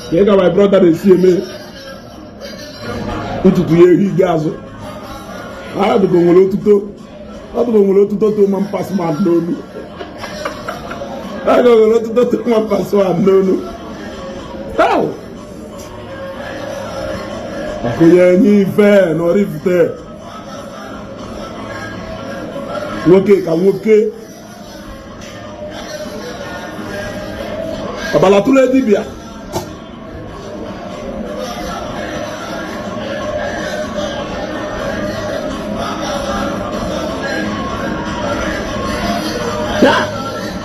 Ka ka my brother na-esi eme ntutu ya ehi gị azụ. Adụgo nwere otuto, ọdụgo nwere otuto to man pass man n'onu. Adụgo nwere otuto to man pass man n'onu. How? Akụnye enye ife na Oraifite. Nwoke ka nwoke. Ọbala tụle dibịa. Ya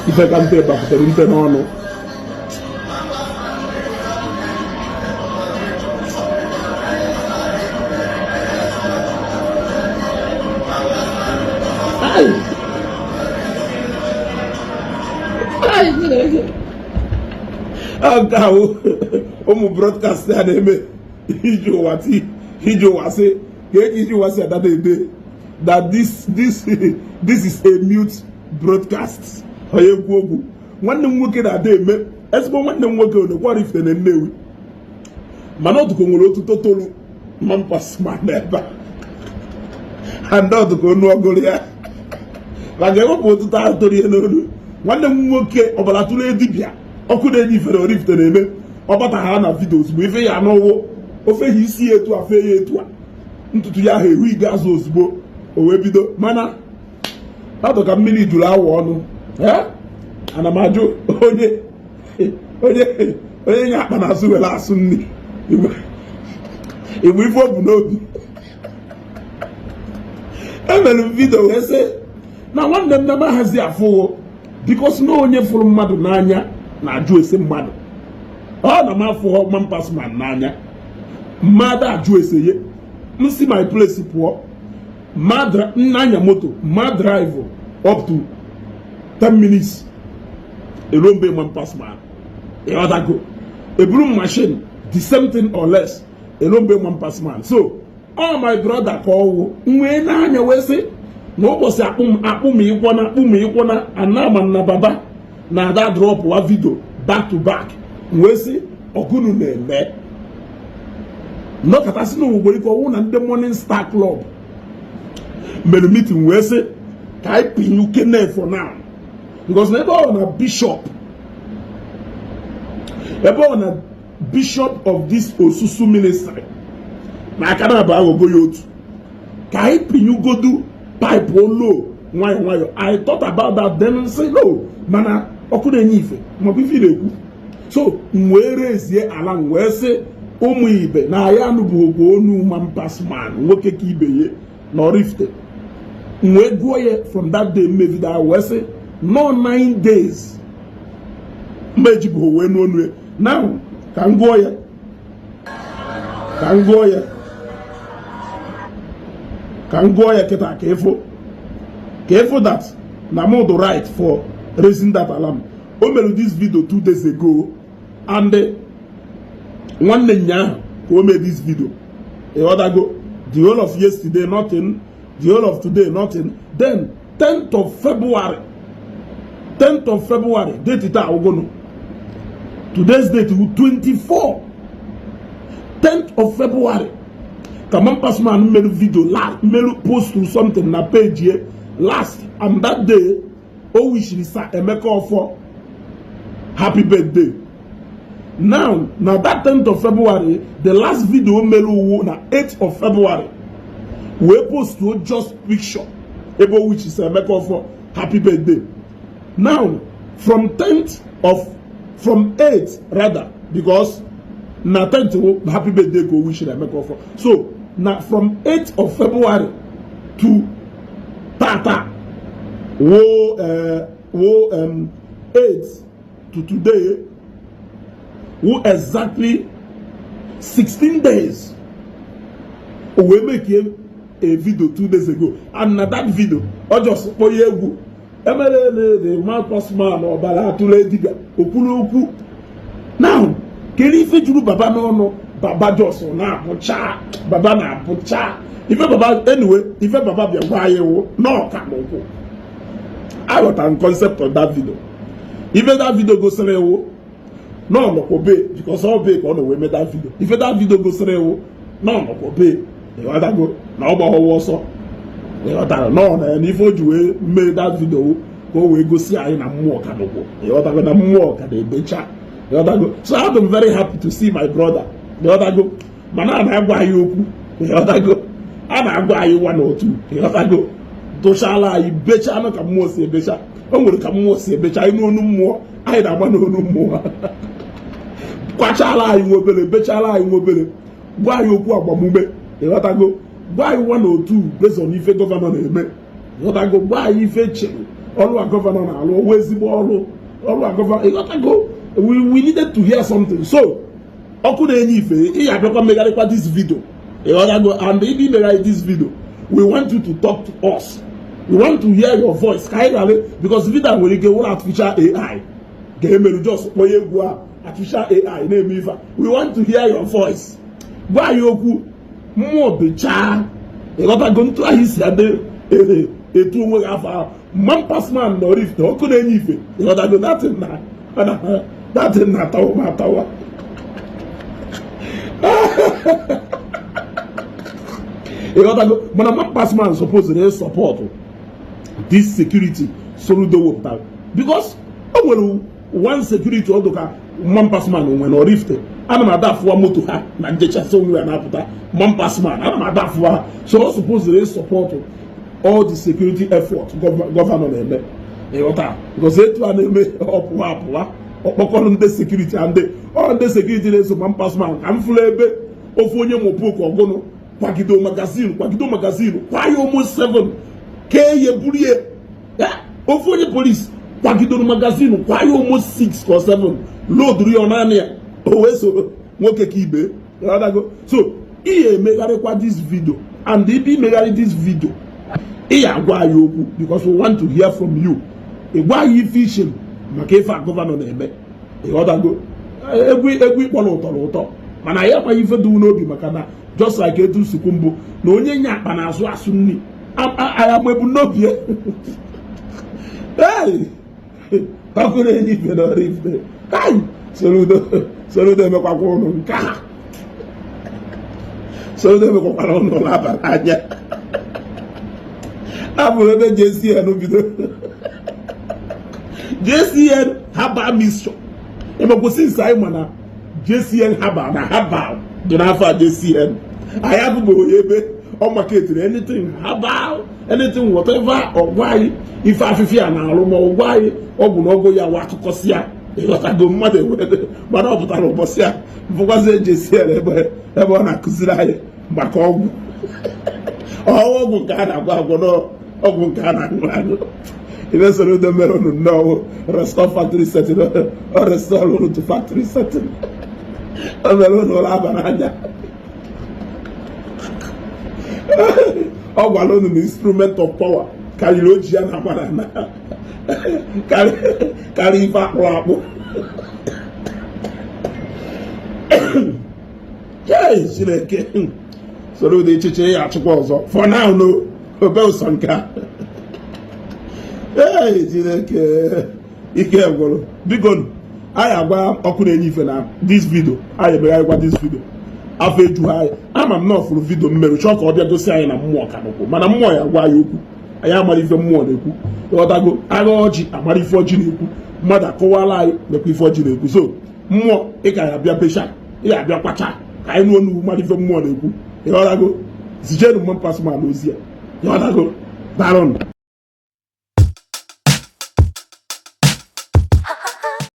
ife ka nte bapụtara nte n'ọnụ. Nke ahụ ụmụ broadcast a na-eme iji ụwa ti iji ụwa sị ka eji iji ụwa si ada na-ede that this is a mute broadcast. Onye ekwu okwu nwanne m nwoke na-ada eme ezigbo nwanne m nwoke onekwa Oraifite na Nnewi, mana ọdụkọ nwere otuto tolu man pass man n'ebe a, and ọdụkọ onu ọgụrụ ya maka ewepụ otuto ahụ toro ihe n'olu. Nwanne m nwoke ọbara tụrụ dibịa ọkụ na-enye ifere Oraifite na-eme ọbata ha na video ozugbo ife ya n'ụwụ ofe ha isi ya etu a fee ya etu a ntutu ya ahụ ehu ige azụ ozugbo o wee bido. Mana ọ ka mmiri juru awọ ọnụ. Ana m ajụ onye onye onye nye akpa na-asụ were asụ nri igbo ife o bu n'obi. Emere m video wee sị na nwanne m na m ahazi afụghụ because na onye fụrụ mmadụ n'anya na-ajụ ese mmadụ. Ọ na m afụghọ man pass man n'anya, mmadụ ajụ ese ye m si my place pụọ na-anya moto ma drive up to 10 minutes eruo mgbe man pass man, ịghọtago, eburu m machine the same thing or less eruo mgbe man pass man. So all my brother ka ọwụ nwee n'anya wee sị na ụbọchị akpụ m ịkwọna akpụ m ịkwọna anama na baba na ada drop wa video back to back wee sị ọgụnụ na-eme nnọkọtasị na onwere ike ọwụ na ndị Morning Star Club mere meeting wee sị ka anyị pinye kene for now, because na ebe ọ na bishop, ebe ọ na bishop of this osusu ministry na aka na abụ aghọgo ya otu ka anyị pinyugodu pipe low nwayọ nwayọ. I thought about that, then say no, mana ọkụ na-enye ife makwa ife na-ekwu. So m wee rezie ala m wee sị ụmụ ibe na ya anụbụghị onu man pass man nwoke ka ibe ya na Oraifite. M wee gụọ ya from that day mmebido ahụ wee sị no 9 days mgbe ejibụghị wee n'onu ya. Now ka m gụọ ya, ka m gụọ ya, ka m gụọ ya kịta ka ịfụ, ka ịfụ that na mụ do right for raising that alarm. O mere this video 2 days ago and nwanne nyaahụ ka o mee this video, ịghọtago. The whole of yesterday nothing, the whole of today nothing. Then 10th of February, 10th of February, date taa awụgonu, today's date 24, 10th of February ka man pass man mere video last, mere post something na page ye last, and that day o wishiri Sir Emeka Offor happy birthday. Now na that 10th of February, the last video mere uwu na 8th of February wee post just picture ebe o wish Sir Emeka Offor happy birthday. Now from 10th of, from 8th rather, because na 10th happy birthday ka o wish Emeka Offor, so na from 8th of February to tata wo wo 8 to today wo exactly 16 days. O wee make a video 2 days ago, and na that video ọ just kpọọ ya egwu emere the man pass man ọbara atụrụ dibịa okwuru okwu. Now kedu ife juru baba n'ọnụ? Baba just na-abụcha, baba na-abụcha ife baba. Anyway, ife baba bịa gwa anyị wụ n'ọka n'ụkwụ. Aghọtara m concept of that video. Ife that video gosiri iwu Na ọ nọkwa be, because ọ be ka ọ nọ wee mee that video. Ife that video gosiri ewu na ọ nọkwa be, ịghọtago, na ọ gbaghawa ọsọ, ịghọtara, na ọ na ya na ife o ji wee mee that video ka o wee gosi anyị na mmụọ ka nọkwa, ịghọtago, na mmụọ ka na-ebecha, ịghọtago. So I'm very happy to see my brother, ịghọtago, mana a na-agwa anyị okwu, ịghọtago, a na-agwa anyị one or two, ịghọtago, tụchala anyị bechanụ ka mmụọ si ebecha. O nwere ka mmụọ si ebecha anyị n'onu mmụọ, anyị na-agba n'onu mmụọ. Kwachala anyị nwa obere, bechala anyị nwa obere, gwa anyị okwu agbamume, ịghọtago, gwa anyị one or two based on ife governor na-eme, ịghọtago, gwa anyị ife chere ọrụ a governor na-alụ, ọwụ ezigbo ọrụ, ọrụ a governor, ịghọtago. We needed to hear something. So ọkụ na-enye ife, ị ga-abịakwa megharịkwa this video, ịghọtago, and if imegharị this video, we want you to talk to us. We want to hear your voice, ka anyị ghara, because video a nwere ike wụrụ artificial AI ga-emerụ, just kpọnye egwu a, artificial AI na-eme ife a. We want to hear your voice. Gwa anyị okwu mmụọ bechaa, ịghọtago, ntụ ahụ isi adị etu onwe gị afọ ahụ mma mpasman na Oraifite, ọkụ na-enye ife, ịghọtago, datin na-atawa m atawa. Ịghọtago, mana man pass man supposed to support this security Soludo wepụtara, because o nwere one security ọdụ ka man pass man onwe na Oraifite. Ana m ada afụwa moto ha na njechasị onwe ya na-apụta man pass man, ana m ada afụwa ha. So ọ supposed to support all the security effort governor na-eme, ịghọta, because etu a na-eme ọpụwa apụwa ọkpọkọrọ ndị security ndị ọ ndị security na-eso man pass man. Ka m fụrụ ebe ofu onye mopoku ọgụnụ kwagido magazine, kwagido magazine, kwa ya almost 7 kee ya buru ya. Ofu onye polisi kwagidoro magazine, kwa ya almost 6 or 7, loaduru ya naanị ya, o wee so nwoke ka ibe, ịghọtago. So ị emegharịkwa this video, and ibe imegharị this video, ị ya agwa anyị okwu, because we want to hear from you. Ị gwa anyị ife iche maka ife a governor na-eme, ịghọtago. Egwu egwu ịkpọrọ ụtọ na ụtọ, mana ya amaghị ife dị n'obi, maka na just like etu sikwu mbụ na onye nye akpa na-asụ asụ nri agha ma ebumnobi ya. Ọkụ na-enye ife na Oraifite, Soludo, Soludo emekwakwa ụnụ nke a, Soludo emekwakwara ụnụ n'abalị anya abụrụ ebe JCN bido JCN Herbal Mixture. Emekwa since anyị ma na JCN Herbal na herbal dị n'afọ a JCN, anyị abụbeghị ebe ọ marketiri anything herbal, anything whatever. Ọgwa anyị ife afịfịa na-arụ, ma ọgwa anyị ọgwụ na ọgwụ ya wa akụkọsị ya, ịghọtago, mmadụ ewere. Mana ọ pụtara ụbọchị a mfụkwazi JCN ebe ebe ọ na-akụziri anyị maka ọgwụ, ọgwụ nke a na-agwọ agwọ na ọgwụ nke a na-aṅụ aṅụ. Ife Soludo mere unu nnọọ restore factory setting, ọ restore unu to factory setting. O mere unu ụlọ aba n'anya. Ọ gwara unu na instrument of power karịrị o ji ya na agbara na karịa ife akpụrụ akpụ. Hey, Chineke, Soludo echiche ya achịkwa ọzọ for now, no obe ụsọ nke a. Ee, Chineke, ike gwụrụ. Biko, anyị agwa ọkụ na-enye ife na this video, anyị emegharịkwa this video afọ ejughị anyị. Ama m na ọfụrụ video m mere chọọ ka ọ bịa gosi anyị na mmụọ ka nụkwụ, mana mmụọ ya gwa anyị okwu, anyị amara ife mmụọ na-ekwu, ịghọtago. Agha ọjị amara ife ọjị na-ekwu, mmadụ akọwala anyị mekwa ife ọjị na-ekwu. So mmụọ, ị ka ya bịa becha, ị ya abịa kwacha ka anyị nụọ onugbu mara ife mmụọ na-ekwu, ịghọtago. Zijenu mma mpasị ma ozi ya, ịghọtago. Daalụnụ.